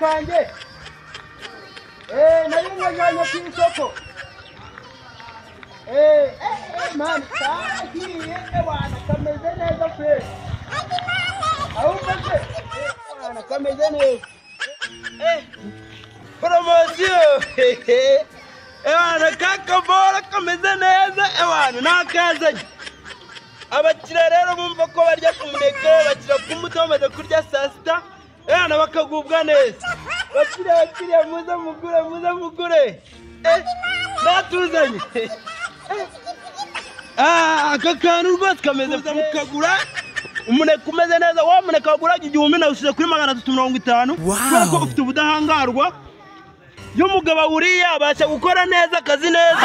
kanjye. Nari nkajyanye ku isoko. Man, kahiye ewana kameze neza fresh. Ahubwo se ewana kameze neza. Promosiyo. Ewana kakabora kameze neza ewana nakazanye. Abakiriya rero bumva ko barya ku muneke bakira ku mbuto bamaze kurya saa sita ewana bakagubwa neza. Bakiriya muze mugure muze mugure. Natuzanye. Aka kantu rwose kameze mukagura umuneke umeze neza. Wa muneke waguraga 1000 nawusize kuri 350 kubera ko ufite ubudahangarwa. Iyo umugabo awuriye abasha gukora neza akazi neza.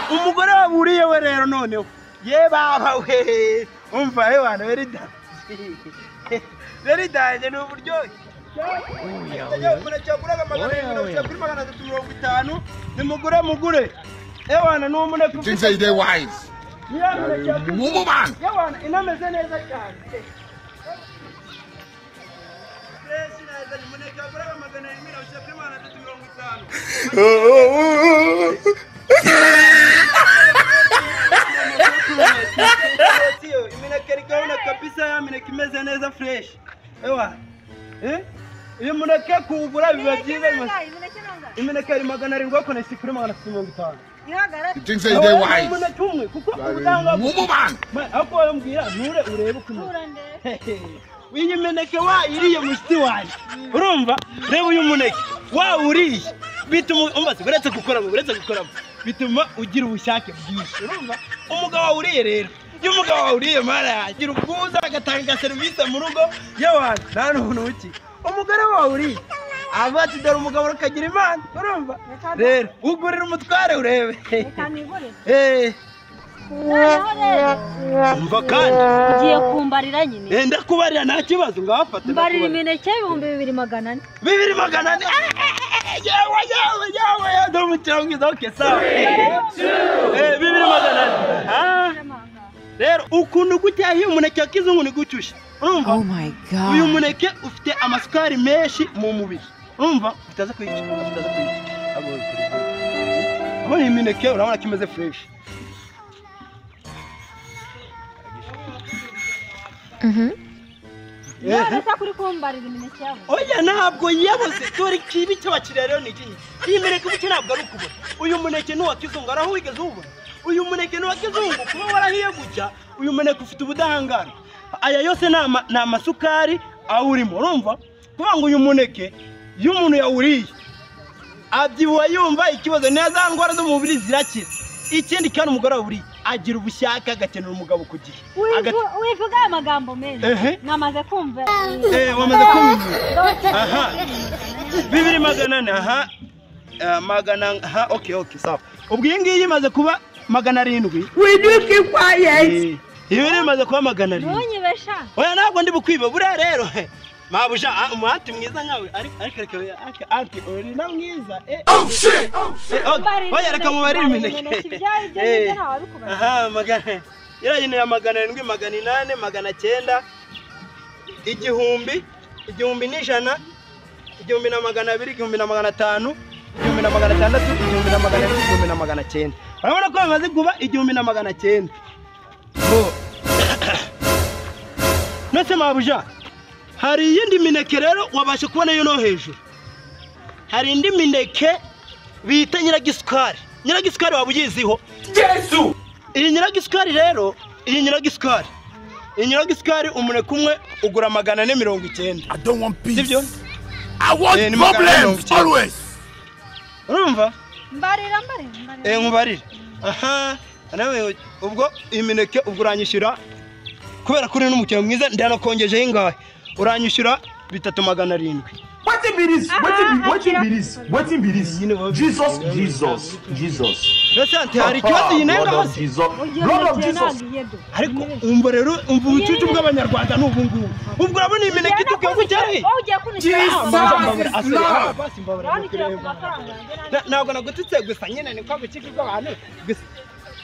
Umugore waburiye we rero noneho ye baba we umva ewana very danje ni uburyohe. Umuneke waguraga 700 kuri 350 nimugure mugure. Ewana ni umuneke ufite they wise. Mumu man. Ewana inameze neza cyane. Fresh neza ni umuneke waguraga 700 kuri 350. Imineke rigabona kabisa ya mineke imeze neza fresh. Ewa. Iyo muneke kuwugura biba byiza. Imineke ari 700 ariko nasi kuri 350. You think say they wise. Umuneke umwe kuko ubudangabu. Mumu man. Ako wambwira nture urebe ukuntu. Iyi mineke wayiriye mushiti wanjye. Urumva? Reba uyu muneke wawuriye bituma umbaze uretse gukoramo bituma ugira ubushake bwinshi. Urumva? Umugabo wawuriye rero iyo umugabo wawuriye mara yagira ubwuzu agatanga serivisi mu rugo y'abantu nta n'umuntu uki. Umugore wawuriye aba ati dore umugabo ukagira imana. Urumva? Rero ugurira umutware urebe. Reka nigure. Umva kandi ugiye kumbarira nyine. Ndakubarira nta kibazo ngafate. Mbarira imineke 2400. 2400. Yewe yewe yewe dore umukiriya mwiza. Okay sawa. 2400. Rero ukuntu gutyahiye umuneke wa kizungu ni gucyushye. Urumva? Oh my God. Uyu muneke ufite amasukari menshi mu mubiri. Urumva? Utaza kwica. Abona imineke urabona ko imeze fresh. None se kuri kumbarira imineke yabo? Oya ntabwo yaboze. Dore ikibi cy'abakiriya rero ni iki. Iyi mineke ubuke ntabwo ari ukubona. Uyu muneke ni uwa kizungu araho wigeze uwubona. Uyu muneke ni uwa kizungu kuba warahiye gutya. Uyu muneke ufite ubudahangarwa. Aya yose ni amasukari awurimo. Urumva? Kuvuga ngo uyu muneke iyo umuntu yawuriye abyibuha yumva ikibazo neza ndwara zo mu mubiri zirakira. Ikindi kandi umugore wawuriye agira ubushake agakenera umugabo ku gihe. Wivuga amagambo menshi. Namaze kumva. Wamaze kumva. Aha. 2400 aha. Magana aha okay sawa. Ubwo iyi ngiyi imaze kuba 700. We do keep quiet. Ibi imaze kuba 700. Ntunyibesha. Oya ntabwo ndi bukwiba buriya rero. Mabuja umuhati mwiza nkawe ariko reka anti uri na mwiza. Oh shit. Oya reka mubarire imineke. Aha magana. Yari ya 700 800 900 1000 1100 1200 1500 1600 1700 1900. Urabona ko bimaze kuba 1900. Nose mabuja hari iyindi mineke rero wabasha kubona yo no hejuru. Hari indi mineke bita nyiragisukari. Nyiragisukari wabuyiziho? Yesu. Iyi nyiragisukari rero, iyi nyiragisukari. Iyi nyiragisukari umuneke umwe ugura 490. I don't want peace. Sibyo? I want problems always. Urumva? Mbarira. Nkubarira. Aha, nawe ubwo imineke ubwo uranyishyura kubera kuri n'umukino mwiza ndanakongejeho ingahe. Uranyishyura 3700. Wetin be this? Wetin be this? Jesus. Mbese hari ikibazo yinenga hose? Lord of Jesus. Ariko umva rero umva ubucucu bw'abanyarwanda n'ubu ngubu. Ubwo urabona imineke itukuye ku cyari? Ntabwo nagututse gusa nyine ni kwa gukika bw'abantu. Gusa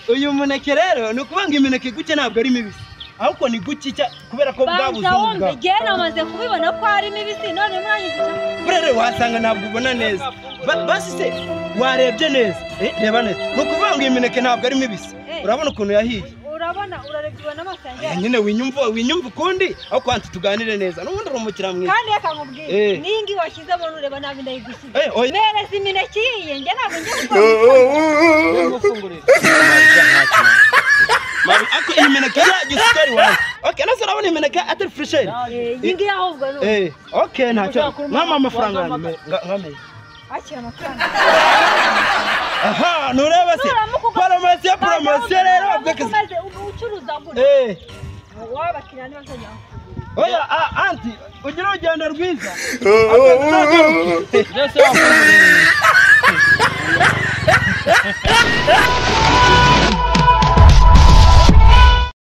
uyu muneke rero ni ukuvuga ngo imineke guke ntabwo ari mibisi. Ahubwo ni gukica kubera ko bwabuze ubwa. Nge namaze kubibona ko ari mibisi none mwanyigisha. Burere wasanga ntabwo ubona neza. Basi se warebye neza. Reba neza. Ni ukuvuga ngo iyi mineke ntabwo ari mibisi. Urabona ukuntu yahiye. Urabona urarebye ubona amaso yanjye. Nyine winyumva ukundi aho kwanti tuganire neza. N'ubundi uri umukiriya mwiza. Kandi reka nkubwire. N'iyi ngiyi washyizemo nureba nabi ndayigusiga. Mereza imineke ihiye nge ntabwo ngiye gukora. Ako iyi mineke ya gisukari wawe. Okay, nase urabona imineke atari fresheri. Iyi ngiyi ahubwo ni. Okay, ntacyo. Nkama amafaranga yanjye nkameye. Akira amafaranga. Aha, nureba se. Promosiyo rero umaze ucuruza gute? Wabakiriya ntibazajya. Oya, anti, ugira urugendo rwiza. Mbese wafunguriye.